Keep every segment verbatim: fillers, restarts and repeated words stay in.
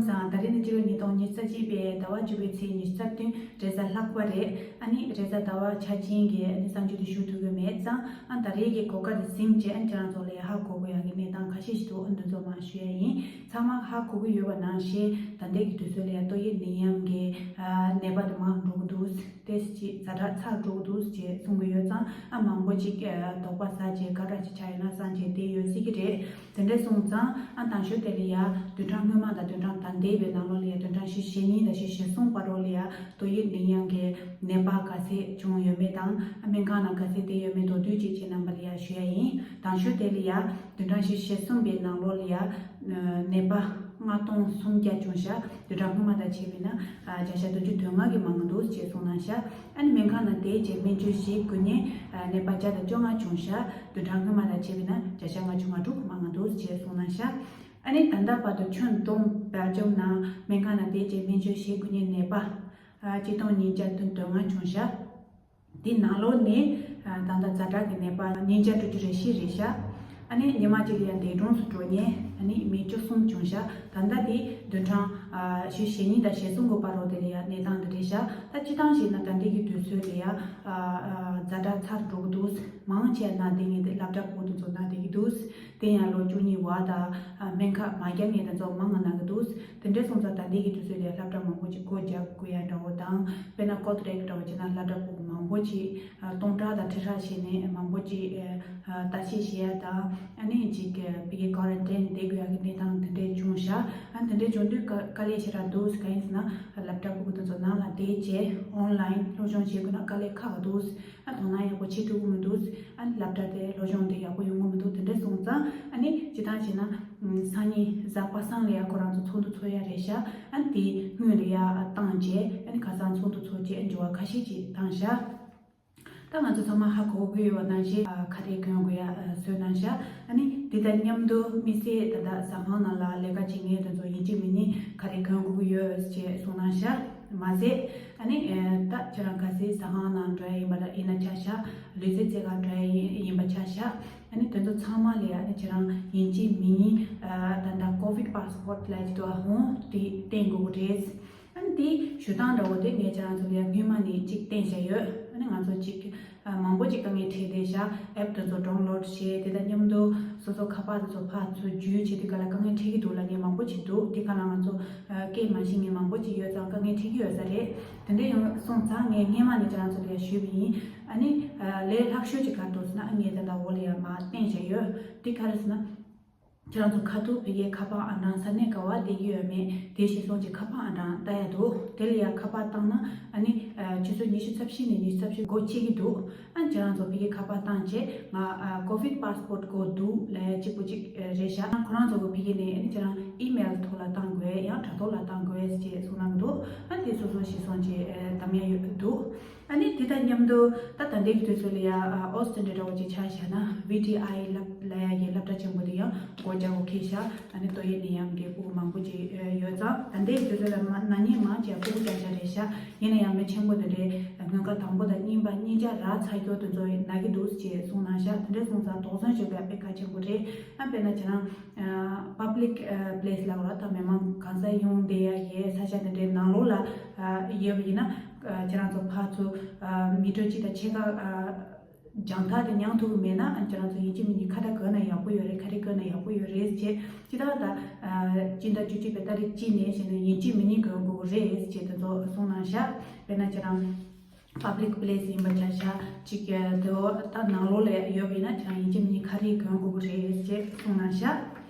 ད་རེས་ནི་སྤྱི་ལོ་ཉིས་སྟོང་ཉི་ཤུ་རྩ་གཅིག་པའི་ཟླ་བ་བཅུ་པའི་ཚེས་ཉི་ཤུ་རྩ་བདུན་རེས་གཟའ་ལྷག་པ་རེད། ཨ་ནི་རེས་གཟའ་ཟླ་བ་འཆར་ཅན་གྱི་ཨ་ནི་གསར་འགྱུར་དེ་ཞུ་ཐུབ་ཀྱི་མེད་ཙང་། ཨ་ད་རེས་ཀྱི་གོ་སྐབས་དེ་ཟིན་བྱས་ཨ་ནི་ཁྱེད་རང་ཚོ་ལ་ཧ་གོ་དགོས་ཡག་གི་གནས་སྟངས་ཁ་ཤས་ཤིག་འདུག་ཨ་འདི་ཚོ་མར་ཞུ་ཡ་ཡིན། ཚང་མ་ཧ་གོ་གི་ཡོད་པ་ནང་བཞིན་ད་ལྟའི་གི་དུས་ཚོད་ལ་ཡ་ཏོག་དབྱིབས་ནད་ཡམས་ཀྱི་ཨ་ནད་པ་དེ་མང་རུ་འགྲོ་གི་འདུག་ཏོག་ཙམ་ཅིག་ཛ་དྲག་ཚ་རུ་འགྲོ་གི་འདུག་ཅེས་གསུང་གི་ཡོད་ཙང་། ཨ་མང་པོ་ཅིག་ཨ་དོགས་པ་ཟ་བྱས་ག་འདྲ་ཅིག་ཆགས་ཡོད་ན་བསམ་བྱས་བསྡད་ཡོད་སྲིད་ཀྱི་རེད། དེ་འདྲ་སོང་ཙང་ཨ་དང་ཤོས་དེ་ལ་ཡ་བདུན་ཕྲག་སྔོན་མ་དང་བདུན་ཕྲག་ད་ལྟའི་བའི་ནང་ལོགས་ལ་ཡ་བདུན་ཕྲག་བཞི་ཞེ་གཉིས་དང་བཞི་ཞེ་གསུམ་བར་རོ་ལ་ཡ་ཏོག་དབྱིབས་ནད་ཡམས་ཀྱི་ནད་པ་ག་ཚད་བྱུང་ཡོད་མེད་དང་། ཨ་སྨན་ཁང་ནང་ག་ཚད་བསྡད་ཡོད་མེད་མདོར་བསྡུས་ཅིག་ཁྱེད་རྣམ་པ་ལ་ཡ་ཞུ་ཡ་ཡིན། དང་ཤོས་དེ་ལ་ཡ་བདུན་ཕྲག་བཞི་ཞེ་གསུམ་པའི་ནང་ལོགས་ལ་ཡ་ནད་པ་ལྔ་སྟོང་སུམ་བརྒྱ་བྱུང་ཤག་བདུན་ཕྲག་སྔོན་མ་དང་བྱས་པས་ན་བརྒྱ་ཆ་བདུན་ཅུ་དོན་ལྔ་གིས་མང་གི་འདུག་ཅེས་གསུངས་གནང་ཤག་ཨ་ནི་སྨན་ཁང་ནང་བསྡད་བྱས་སྨན་བཅོས་བྱེད་དགོས་མཁན་ནད་པ་བརྒྱ་དང་བཅོ་ལྔ་བྱུང་ཤག་བདུན་ཕྲག་སྔོན་མ་དང་བྱས་པས་ན་བརྒྱ་ཆ་ལྔ་བཅུ་ང་དྲུག་གིས་མང་གི་འདུག་ཅེས་གསུངས་གནང་ཤག་ཨ་ནི་ད་ལྟ་བར་དུ་ཁྱོན་བསྡོམས་སྦེལ་ཇམ་ནང་སྨན་ཁང་ནང་བསྡད་བྱས་སྨན་བཅོས་བྱེད་དགོས་མཁན་ནད་པ་ཆིག་སྟོང་ཉིས་བརྒྱ་དོན་ལྔ་བྱུང་ཤག་དེའི་ནང་ལོགས་ནས་ད་ལྟ་ཛ་དྲག་གི་ནད་པ་ཉིས་བརྒྱ་དྲུག་ཅུ་རེ་བཞི་རེད་ཤག་ཨ་ནི་ཉི་མ་གཅིག་ལ་ཡང་འདས་གྲོངས་སུ་འགྲོ་མཁན་ཨ་ནི་མི་བཅུ་གསུམ་བྱུང་ཤག་ད་ལྟ་དེ་བདུན་ཕྲག་ཨ་བཞི་ཞེ་གཉིས་དང་ཞེ་གསུམ་གྱི་བར་རོ་དེ་ལ་ཡང་གནས་སྟངས་འདི་རེད་ཤག་ད་སྤྱིར་བཏང་བྱས་ན་ད་ལྟའི་གི་དུས་ཚོད་ལ་ཡང་ཨ་ཨ་ཛ་དྲག་ཚ་རུ་འགྲོ་གི་འདུག་མང་ཆེ་ན་དེ་ངས་དེ་སློབ་གྲྭ་ཕྲུ་གུ་དེ་ཚོ་ན་བསྡད་ཀྱི་འདུག་དེ་ཡང་ལོ་བཅུ་གཉིས་བར་དང་ཨ་སྨན་ཁབ་མ་བརྒྱབ་མཁན་དེ་ཚོ་མང་ང་ན་གི་འདུག་དེ་འདྲ་སོང་ཙང་ད་ལྟའི་གི་དུས་ཚོད་ལ་སློབ་གྲྭ་མང་པོ་ཅིག་སྒོ་རྒྱག་དགོས་ཡ་འདྲ་བོ་དང་། དཔེར་ན་ཀོ་ཏ་རེག་འདྲ་བོ་བྱས་ན་སློབ་གྲྭ་ཕྲུ་གུ་མང་པོ་ཅིག་ཨ་སྟོང་ཕྲག་དང་ཁྲི་ཕྲག་བྱས་ནས་མང་པོ་ཅིག་ཨ་ལྟ་བཤལ་བྱེད་ཡ་དང་། ཨ་ནི་ཅིག་ཨ་ཕ་གི་ཀོ་རན་ཊིན་བསྡད་དགོས་ཡ་གི་གནས་སྟངས་དེ་འདྲ་བྱུང་ཤག་ཨ་དེ་འདྲ་བྱུང་དུས་དཀའ་དཀའ་ལས་ཞེ་དྲག་འདུག་གང་ཡིན་ཟེར་ན་སློབ་གྲྭ་ཕྲུ་གུ་དེ་ཚོ་ནང་ལ་བསྡད་བྱས་ཨོན་ལའིན་སློབ་སྦྱོང་བྱེད་དགོས་ན་དཀའ་ལས་ཁག་འདུག་ཨ་དོ་སྣང་ཡག་པོ་བྱེད་ཐུབ་ཀྱི་མི་འདུག་ཨ་ནི་སློབ་གྲྭ་དེ་སློབ་སྦྱོང་དེ་ཡག་པོ་ཡོང་གི་མི་འདུག་དེ་འདྲ་སོང་ཙང་ཨ་ནི་སྤྱིར་བཏང་བྱས་ན་སང་ཉིན་གཟའ་པ་སངས་ལ་ཡ་ཁོ་རང་ཚོ་ཚོགས་འདུ་ཚོགས་ཡ་རེད་ཤག་ཨ་ནི་དེ་སྔོན་ལ་ཡ་བཏང་བྱས་ཨ་ནི་ཁ་སང་ཚོགས་འདུ་ཚོགས་བྱས་འགྱུར་བ་ཁ་ཤས་ཅིག་བཏང་ཤག་ད་ང་ཚོ་ཚང་མ་ཧ་གོ་གི་ཡོད་པ་ནང་བཞིན་ཨ་ཁ་རས་གྱོན་དགོས་ཡ་ཨ་བཟོས་གནང་ཤག་ཨ་ནི་དེ་དང་མཉམ་དུ་དམིགས་བསལ་ད་ལྟ་ཟ་ཁང་ནང་ལ་ལས་ཀ་བྱེད་མཁན་དེ་ཚོ་ཡིན་གཅིག་མིན་གཉིས་ཁ་རས་གྱོན་དགོས་ཀྱི་ཡོད་ཅེས་གསུངས་གནང་ཤག་མ་ཟད་ཨ་ནི་ཨ་ད་ཁྱེད་རང་གལ་སྲིད་ཟ་ཁང་ནང་འགྲོ་ཡ་ཡིན་པ་ལ་ཡིན་ན་ཆ་ཤག་ལུས་རྩལ་རྩེད་གར་འགྲོ་ཡ་ཡིན་ཡིན་པ་ཆ་ཤག་ཨ་ནི་དེ་ཚོ་ཚང་མ་ལ་ཨ་ནི་ཁྱེད་རང་ཡིན་གཅིག་མིན་གཉིས་ཨ་ད་ལྟ་ཀོ་ཝིཌ་པཱ་སི་པོར་ཊི་ལབ་ཀྱི་འདུག་ཨ་ཧོ་དེ་བསྟན་དགོས་ཀྱི་རེད། ཨ་ནི་དེ་ཞུ་སྟངས་འདྲ་བོ་དེ་ངས་ཁྱེད་རང་ཚོ་ལ་ཡང་སྔོན་མ་ནས་གཅིག་བསྟན་བཞག་ཡོད། ཨ་ནི་ང་ཚོ་གཅིག་ཨ་མང་པོ་གཅིག་དཀའ་ངལ་འཕྲད་བསྡད་ཤག་ཨེབ་དེ་ཚོ་ཌའུན་ལོཌ་བྱས་དེ་དང་མཉམ་དུ་སོ་སོ་ཁ་པར་དེ་ཚོ་ཕར་ཚུར་འཇུས་བྱས་དེ་ག་ལ་དཀའ་ངལ་འཕྲད་ཀྱི་འདུག་ལབ་མཁན་མང་པོ་གཅིག་འདུག་དེ་ག་ལ་ང་ཚོ་ཨ་སྐད་མ་ཤེས་མཁན་མང་པོ་གཅིག་ཡོད་ཙང་དཀའ་ངལ་འཕྲད་ཀྱི་ཡོད་ས་རེད། དེ་འདྲ་ཡང་སོང་ཙང་ངས་སྔོན་མ་ནས་ཁྱེད་རང་ཚོ་ལ་ཡང་ཞུས་པ་ཡིན། ཨ་ནི་ཨ་ལས་སླ་ཤོས་གཅིག་ག་རེ་འདུག་ཟེར་ན་ཨ་ངས་དེ་འདྲ་འོག་ལ་ཡང་མར་བསྟན་བཞག་ཡོད། དེ་ག་རེ་ཟེར་ན། ཁྱེད་རང་ཚོ་ཁ་ཐུག་ཕ་གིའི་ཁ་པར་ཨང་གྲངས་ས་གནས་ག་བ་བསྡད་ཀྱི་ཡོད་མེད་དེ་གཞིར་བཟུང་གི་ཁ་པར་ཨང་གྲངས་ལྟ་ཡ་འདུག་དེ་ལ་ཡང་ཁ་པར་བཏང་ན་ཨ་ནི་ཨ་ཆུ་ཚོད་ཉི་ཤུ་རྩ་བཞི་ནས་ཉི་ཤུ་རྩ་བཞི་སྒོ་ཕྱེ་གི་འདུག་ཨ་ཁྱེད་རང་ཚོ་ཕ་གིའི་ཁ་པར་བཏང་རྗེས་ང་ཨ་ཀོ་ཝིཌ་པཱ་སི་པོར་ཊི་དགོས་འདུག་ལབ་ཡ་གཅིག་པོ་གཅིག་ཨ་རེད་ཤག་ཁོ་རང་ཚོ་གི་ཕ་གི་ནས་ཨ་ནི་ཁྱེད་རང་ཨི་མེལ་ཐོག་ལ་བཏང་དགོས་ཡང་དྲ་ཐོག་ལ་བཏང་དགོས་ཞེས་གསུངས་གནང་གི་འདུག་ཨ་དེ་སོ་སོ་གཞིར་བཟུང་གི་ཨ་གདམ་ཡ་ཡོད་འདུག་ཨ་ནི་དེ་དང་མཉམ་དུ་ད་ད་ལྟའི་གི་དུས་ཚོད་ལ་ཡ་ཨོ་སི་ཊེ་ལི་ཡ་འདྲ་བོ་ཅིག་ཆ་བཞག་ན་ཝི་ཊི་ཨའི་ལབ་ལབ་ཡ་གི་སློབ་གྲྭ་ཆེན་པོ་དེ་ཡང་སྒོ་རྒྱག་དགོས་ཁེལ་ཤག་ཨ་ནི་ཏོག་དབྱིབས་ནད་ཡམས་ཀྱི་སྤུ་གུ་མང་པོ་ཅིག་ཡོད་ཙང་ད་ལྟའི་གི་དུས་ཚོད་ལ་མ་ན་ནིང་མང་ཆེ་སྤུ་གུ་རྐྱང་རྐྱང་རེད་ཤག་ཡིན་ན་ཡང་མི་ཆེན་པོ་དེ་འདྲའི་སྔོན་ཁ་དང་པོ་དང་གཉིས་པ་གཉིས་ཆ་རག་ཚར་རྒྱུ་དེ་ཚོ་ན་གི་འདུག་ཅེས་གསུངས་གནང་ཤག་དེ་འདྲ་སོང་ཙང་དོགས་ཟོན་བྱེད་དགོས་ཡ་དཔེ་གལ་ཆེན་པོ་རེད། ཨ་དཔེར་ན་ཁྱེད་རང་པབ་ལིག་པི་ལེ་སི་ལབ་དགོས་རེད་ད་མི་མང་གང་ས་ཡོང་བསྡད་ཡ་གི་ས་ཆ་དེ་འདྲའི་ནང་ལོགས་ལ་ཡོད་པ་ཡིན་ན། ཁྱེད་རང་ཚོ་ཕར་ཚུར་མི་ཊར་གཅིག་དང་ཕྱེད་ཀ་རྒྱང་ཐག་དེ་མྱང་ཐུབ་ཀྱི་མེད་ན་ཁྱེད་རང་ཚོ་ཡིན་གཅིག་མིན་གཅིག་ཁ་བརྡ་བཀོད་ན་ཡག་པོ་ཡོད་རེད། ཁ་རས་བཀོད་ན་ཡག་པོ་ཡོད་རེད་ཅེས་སྤྱི་བཏང་ད་སྤྱི་ཟླ་བཅུ་གཅིག་པའི་ཏ་རིག་གཅིག་ནས་བྱས་ནས་ཡིན་གཅིག་མིན་གཉིས་བཀོད་དགོས་ཀྱི་རེད་ཅེས་དེ་ཚོ་གསུངས་གནང་ཤག་དཔེར་ན་ཁྱེད་རང་པབ་ལིག་པི་ལེ་སི་ཡིན་པ་ཆ་བཞག་ཅིག་དེ་འོ་ད་ནང་ལོགས་ལ་ཡོད་པ་ཡིན་ན་ཁྱེད་རང་ཡིན་གཅིག་མིན་གཉིས་ཁ་རས་བཀོད་དགོས་ཀྱི་རེད་ཅེས་གསུངས་གནང་ཤག་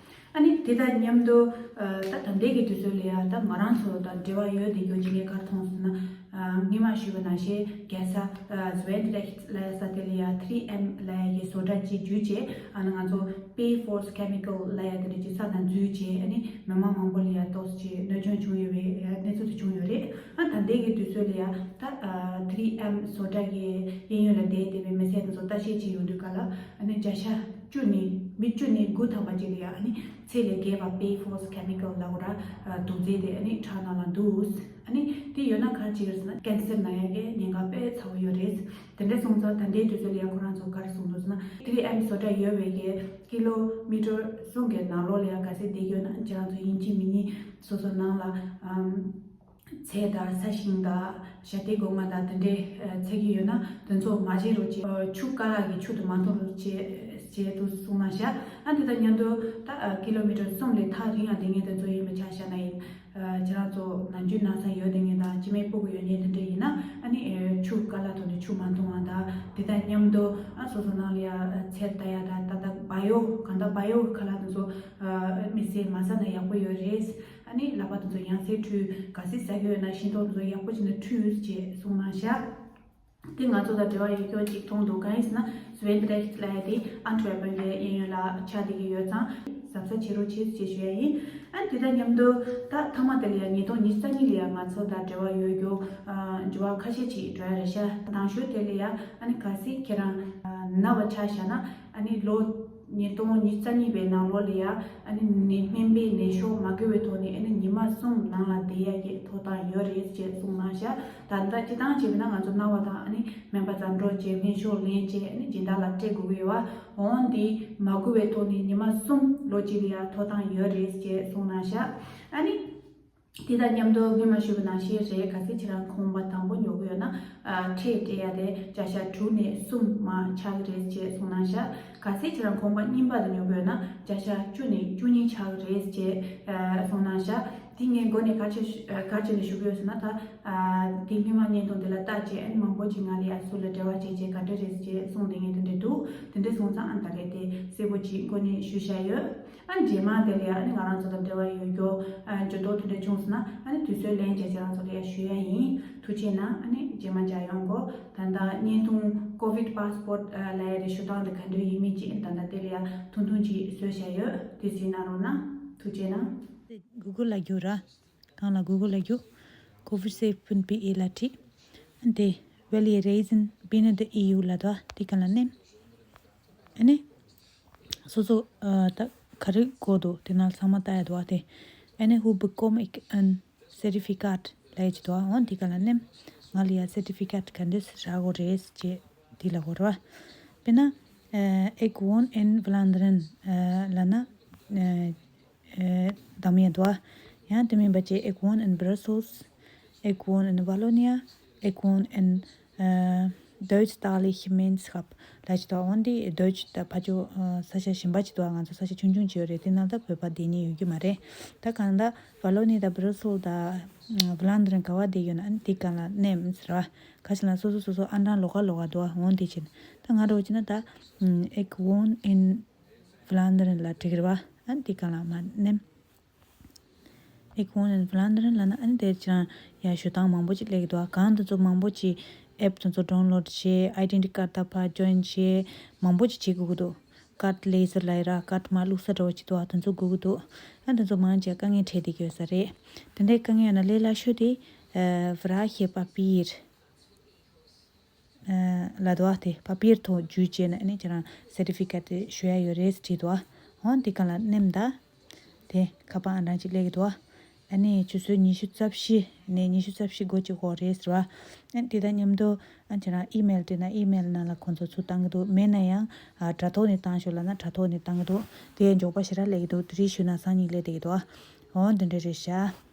ཨ་ནི་དེ་དང་མཉམ་དུ་ཨ་ད་ད་ལྟའི་གི་དུས་ཚོད་ལ་ཡ་ད་ང་རང་ཚོ་དང་འབྲེལ་བ་ཡོད་དེ་རྒྱུ་ཅིག་ངས་ག་རེ་མཐོང་སོང་ན། ཨ་སྔོན་མ་ཞུས་པ་ནང་བཞིན་རྒྱལ་ས་ཨ་ཟུ་ཝན་རེག་ལབ་ཡ་ས་དེ་ལ་ཡ་ཐི་རི་ཨེམ་ལབ་ཡ་གི་བཟོ་གྲྭ་ཅིག་བརྒྱུད་བྱས་ཨ་ནི་ང་ཚོ་པེ་ཕོར་སི་ཁེ་མི་ཀལ་ལབ་ཡ་དེ་འདྲ་ཅིག་ས་ནང་འཛུལ་བྱས་ཨ་ནི་མི་མང་མང་པོ་ལ་ཡ་ཏོག་ཙམ་ཅིག་གནོད་སྐྱོན་བྱུང་ཡོད་པའི་གནས་ཚུལ་དེ་བྱུང་ཡོད་རེད། ཨ་ད་ལྟའི་གི་དུས་ཚོད་ལ་ཡ་ད་ཨ་ཐི་རི་ཨེམ་བཟོ་གྲྭ་གི་གཡས་གཡོན་ལ་བསྡད་བསྡད་པའི་མི་སེར་དེ་ཚོ་ལྟ་བཤལ་བྱེད་ཡོང་དུས་ག་ལ་ཨ་ནི་བརྒྱ་ཆ་ བཅུ་ནས་མི་བཅུ་ནས་དགུ་ཐམ་པ་ཅིག་ལ་ཡ་ཨ་ནི་ཚད་ལས་བརྒལ་བ་པེ་ཧྥོ་སི་ཁེ་མི་ཀལ་ལབ་དགོས་ར། ཨ་དུག་རྫས་དེ་ཨ་ནི་ཁྲག་ནང་ལ་འདུག་ཨ་ནི་དེ་ཡོད་ན་ག་རེ་བྱེད་ཀྱི་རེད་ཟེར་ན་ཀན་སར་ན་ཡ་གི་ཉེན་ཁ་དཔེ་ཚ་བོ་ཡོད་རེད། དེ་འདྲ་སོང་ཙང་ད་ལྟའི་དུས་ཚོད་ལ་ཡ་ཁོ་རང་ཚོ་ག་རེ་གསུངས་འདུག་ཟེར་ན། དེ་རིང་ཨེམ་སི་བཟོ་གྲྭ་ཡོད་པའི་གི་ཀི་ལོ་མི་ཊར་གསུམ་གི་ནང་ལོགས་ལ་ཡ་གལ་སྲིད་བསྡད་ཡོད་ན་ཁྱེད་རང་ཚོ་ཡིན་གཅིག་མིན་གཉིས་སོ་སོ་ནང་ལ་ཨམ། ཚལ་དང་ས་ཞིང་དང་ཞལ་ཏའི་སྒོ་ང་དང་དེ་འདྲའི་ཨ་ཚད་ཀྱི་ཡོད་ན་དེ་ཚོ་མ་བརྗེད་རོགས་བྱེད། ཨ་ཆུ་ཀ་ལ་གི་ཆུ་དེ་མ་འཐུང་རོགས་བྱེད་ཅེས་དུ་གསུངས་གནང་ཤག་ཨ་དེ་དང་མཉམ་དུ་ད་ཨ་ཀི་ལོ་མི་ཊར་གསུམ་ལས་ཐག་རིང་ང་བསྡད་མཁན་དེ་ཚོ་ཡིན་པ་ཆ་བཞག་ན་ཡིན། ཨ་ཁྱེད་རང་ཚོ་ནམ་རྒྱུན་ན་ཚ་ཡོད་བསྡད་མཁན་དང་སྐྱེ་དམན་ཕྲུ་གུ་ཡོད་མཁན་དེ་འདྲ་ཡིན་ན་ཨ་ནི་ཨ་ཆུ་ཀ་ལ་ཐོག་ནས་ཆུ་མ་འཐུང་བ་དང་དེ་དང་མཉམ་དུ་ཨ་སོ་སོ་ནང་ལ་ཡ་ཚལ་ལྟ་ཡ་དང་ད་ལྟ་བ་ཡོ་གང་ལྟར་བ་ཡོ་ཁ་ལག་དེ་ཚོ་ཨ་མི་ཟས་མ་ཟ་ན་ཡག་པོ་ཡོད་རེད། ཨ་ནི་ལག་པ་དེ་ཚོ་ཡང་སེ་འཁྲུད། གལ་སྲིད་ཟ་གི་ཡོད་ན་ཤིང་ཏོག་དེ་ཚོ་ཡག་པོ་བྱས་ནས་འཁྲུད་ཅེས་གསུངས་གནང་ཤག་དེ་ང་ཚོ་དང་འབྲེལ་བ་ཡོད་རྒྱུ་ཅིག་མཐོང་འདུག་གང་ཡིན་ཟེར་ན་སུ་ཝེན་ཏི་རེག་ལབ་ཡ་དེ་ཨན་ཊི་ཝེར་པན་གྱི་གཡས་གཡོན་ལ་ཆགས་བསྡད་ཀྱི་ཡོད་ཙང་གཟབ་གཟབ་བྱེད་རོགས་བྱེད་ཅེས་ཞུ་ཡ་ཡིན། ཨ་དེ་དང་མཉམ་དུ་ད་མཐའ་མ་དེ་ལ་ཡ་ཉིས་སྟོང་ཉི་ཤུ་རྩ་གཉིས་ལ་ཡ་ང་ཚོ་དང་འབྲེལ་བ་ཡོད་རྒྱུ་ཨ་འགྱུར་བ་ཁ་ཤས་ཅིག་འགྲོ་ཡ་རེད་ཤག་དང་ཤོས་དེ་ལ་ཡ་ཨ་ནི་གལ་སྲིད་ཁྱེད་རང་ཨ་ན་བ་ཆ་བཞག་ན་ཨ་ནི་ལོ་ཉིས་སྟོང་ཉི་ཤུ་རྩ་གཉིས་པའི་ནང་ལོགས་ལ་ཡ་ཨ་ནི་ནད་སྨན་པའི་ནད་ཤོག་མ་འགོས་པའི་ཐོག་ནས་ཨ་ནི་ཉི་མ་གསུམ་ནང་ལ་བསྡད་ཡ་གི་ཐོབ་ཐང་ཡོད་རེད་ཅེས་གསུངས་གནང་ཤག་ད་ལྟ་སྤྱིར་བཏང་བྱས་པ་ན་ང་ཚོ་ན་བ་དང་ཨ་ནི་སྨན་པ་ཙམ་འགྲོ་བྱས་སྨན་ཤོག་ལེན་བྱས་ཨ་ནི་སྦྱིན་བདག་ལ་སྤྲད་དགོས་ཀྱི་ཡོད་པ། འོན་ཏེ་མ་འགོས་པའི་ཐོག་ནས་ཉི་མ་གསུམ་ལོ་གཅིག་ལ་ཡ་ཐོབ་ཐང་ཡོད་རེད་ཅེས་གསུངས་གནང་ཤག་ཨ་ནི། དེ་དང་མཉམ་དུ་སྔོན་མ་ཞུས་པ་ནང་བཞིན་རེད། གལ་སྲིད་ཁྱེད་རང་ཁང་པ་དང་པོ་ཉོ་གི་ཡོད་ན་ཨ་ཁྲལ་སྤྲད་ཡ་དེ་བརྒྱ་ཆ་དྲུག་ནས་གསུམ་མར་ཆག་གི་རེད་ཅེས་གསུངས་གནང་ཤག་གལ་སྲིད་ཁྱེད་རང་ཁང་པ་རྙིང་པ་དེ་ཉོ་གི་ཡོད་ན་བརྒྱ་ཆ་བཅུ་ནས་བཅུ་གཉིས་ཆག་གི་རེད་ཅེས་ཨ་གསུངས་གནང་ཤག་དེ་ངས་འགོ་ནས་ག་ཅི་ཞུ་ཨ་ག་ཅི་ནས་ཞུ་གི་ཡོད་ཟེར་ན་ད་ཨ་དེ་སྔོན་མ་བརྙན་ཐུང་དེ་ལ་ལྟ་བྱས་ཨ་ནི་མང་པོ་ཅིག་ང་ལ་ཡ་སུ་ལ་འབྲེལ་བ་བྱས་བྱས་ག་འདྲ་རེད་ཅེས་གསུངས་བསྡད་མཁན་དེ་འདྲ་འདུག་དེ་འདྲ་སོང་ཙང་ཨ་ད་རེད་དེ་གསལ་པོ་ཅིག་འགོ་ནས་ཞུ་བཞག་ཡོད། ཨ་རྗེས་མ་དེ་ལ་ཡ་ཨ་ནི་ང་རང་ཚོ་དང་འབྲེལ་བ་ཡོད་རྒྱུ་ཨ་འགྱུར་ལྡོག་དེ་འདྲ་བྱུང་སོང་ན་ཨ་ནི་དུས་ཚོད་ལེན་བྱས་ཁྱེད་རང་ཚོ་ལ་ཡ་ཞུ་ཡ་ཡིན། ཐུགས་རྗེ་གནང་། ཨ་ནི་རྗེས་མ་མཇལ་ཡོང་གོ་ད་ལྟ་བརྙན་ཐུང་ཀོ་ཝིཌ་པཱ་སི་པོར་ཊི་ལབ་ཡ་དེ་ཞུ་སྟངས་དེ་ག་འདྲ་ཡིན་མིན་ཅིག་ད་ལྟ་དེ་ལ་ཡ་ཐུང་ཐུང་ཅིག་བཟོས་བཞག་ཡོད། དེ་གཟིགས་གནང་རོགས་གནང་། ཐུགས་རྗེ་གནང་། གུ་གུལ་ལ་རྒྱུགས་ར། གང་ལ་གུ་གུལ་ལ་རྒྱུགས། ཀོ་ཝིཌ་སེབ་པུན་པི་ཨེ་ལ་ཁྲིད། ཨ་ནི་དེ་ཝེ་ལི་རེ་ཟིན་པི་ནི་དི་ཨི་ཡུ་ལ་དོ་དེ་གང་ལ་ནེམ། ཨ་ནི། སོ་སོ་ཨ་ད་ག་རེ་དགོས་འདུག་དེ་ནང་ཚང་མ་ལྟ་ཡ་འདུག་ཨ་དེ། ཨ་ནི་ཧུ་བི་ཀོམ་ཨེག་ཨན་སེར་ཊི་ཕི་ཀེཊ་ལབ་ཡ་ཅིག་འདུག་ཨ། འོ་དེ་ག་ལ་ནེམ། ང་ལ་ཡ་སེར་ཊི་ཕི་ཀེཊ་ག་འདྲས་རག་དགོས་རེད་ཅེས་དེ་ལ་གོ་ར་བ། དཔེར་ན་ཨ་ཨེག་ཝོན་ཨིན་ཝ་ལན་དི་རན་ལབ་ན་ཨ་གདམ་ཡ་འདུག་ཨ། ཡང་དེ་མིན་པ་ཅིག་ཨེག་ཝོན་ཨིན་བྷ་ར་སེལ་སི། ཨེག་ཝོན་ཨིན་ཝ་ལོ་ནི་ཡ། ཨེག་ཝོན་ཨིན་ཨ་Deutschsprachige Gemeinschaft་ལབ་ཅིག་འདུག་འོན་ཏེ་Deutsch་ད་ཕ་ཇོ་ཨ་ས་ཆ་གཞན་པ་ཅིག་འདུག་ང་ཚོ་ས་ཆ་ཆུང་ཆུང་ཅིག་ཡོད་རེད། དེ་ནང་ད་བོད་པ་བསྡད་མཁན་ཡོད་ཀྱི་མ་རེད། ད་གང་ལྟར་ཝ་ལོ་ནི་དང་བྷ་ར་སེལ་སི་དང་ཝ་ལན་དི་རན་ག་བ་བསྡད་ཡོད་ན་ཨ་ནི་དེ་གང་ལ་ནེམ་ཟེར་བ། ཁ་ཤས་ལ་སོ་སོ་སོ་སོ་ཨང་གྲངས་ལོགས་ཀ་ལོགས་ཀ་འདུག་འོན་ཏེ་ཕྱིན་ད་ང་འདྲ་བོ་བྱས་ན་ད་ཨེག་ཝོན་ཨིན་ཝ་ལན་དི་རན་ལ་འགྲིག་རེད་བ། ཨ་ནི་དེ་གང་ལ་མ་ནེམ། ཨེག་ཝོན་ཨིན་ཝ་ལན་དི་རན་ལབ་ན་ཨ་ནི་དེ་ཅི་རང་ཡ་ཞུ་སྟངས་མང་པོ་ཅིག་སླེབས་ཀྱི་འདུག་ཨ། གང་དེ་ཚོ་མང་པོ་ཅིག་ཨེབ་དེ་ཚོ་ཌའུན་ལོཌ་བྱས་ཨའི་ཌེན་ཊི་ཊི་ཀར་ཌི་དང་ཕར་ཇོ་ཡིན་བྱས་མང་པོ་ཅིག་བྱེད་དགོས་ཀྱི་འདུག་ཀར་ཌི་ལེ་ཟར་ལབ་ཡ་ར་ཀར་ཌི་མར་བླུགས་ས་འདྲ་བོ་ཅིག་འདུག་ཨ། དེ་ཚོ་དགོས་ཀྱི་འདུག་ཨ་དེ་ཚོ་མང་ཆེ་དཀའ་ངལ་འཕྲད་བསྡད་ཀྱི་ཡོད་ས་རེད། དེ་འདྲའི་དཀའ་ངལ་ཡོད་ན་ལས་སླ་ཤོས་དེ་ཨ་ཝི་ར་ཧེ་པ་པིར། ལ་དོ་ཨ་དེ་པ་པིར་ཐོག་འཇུས་བྱས་ན་ཨ་ནི་ཁྱེད་རང་སེར་ཊི་ཕི་ཀེཊ་དེ་ཞུ་ཡ་ཡོད་རེད་བྲིས་འདུག་ཨ། འོ་འདི་ག་ལ་ནེམ་ད། དེ་ཁ་པར་ཨང་གྲངས་ཅིག་སླེབས་ཀྱི་འདུག་ཨ། ཨ་ནི་ཆུ་ཚོད་ཉི་ཤུ་རྩ་བཞི་ནས་ཉི་ཤུ་རྩ་བཞི་འགོ་ཅིག་འགོར་རེད་ཟེར་བ། ཨ་ནི་དེ་དང་མཉམ་དུ་ཨ་ཁྱེད་རང་ཨི་མེལ་བྲིས་ན་ཨི་མེལ་ནང་ལ་ཁོང་ཚོ་ཚུར་བཏང་གི་འདུག་མེད་ན་ཡང་ཨ་དྲ་ཐོག་ནས་བཏང་ཤོག་ལབ་ན་དྲ་ཐོག་ནས་བཏང་གི་འདུག་དེ་མགྱོགས་པ་ཞེ་དྲག་སླེབས་ཀྱི་འདུག་དེ་རིང་ཞུས་ན་སང་ཉིན་སླེབས་བསྡད་ཀྱི་འདུག་ཨ། འོ་འདི་འདྲ་རེད་ཤག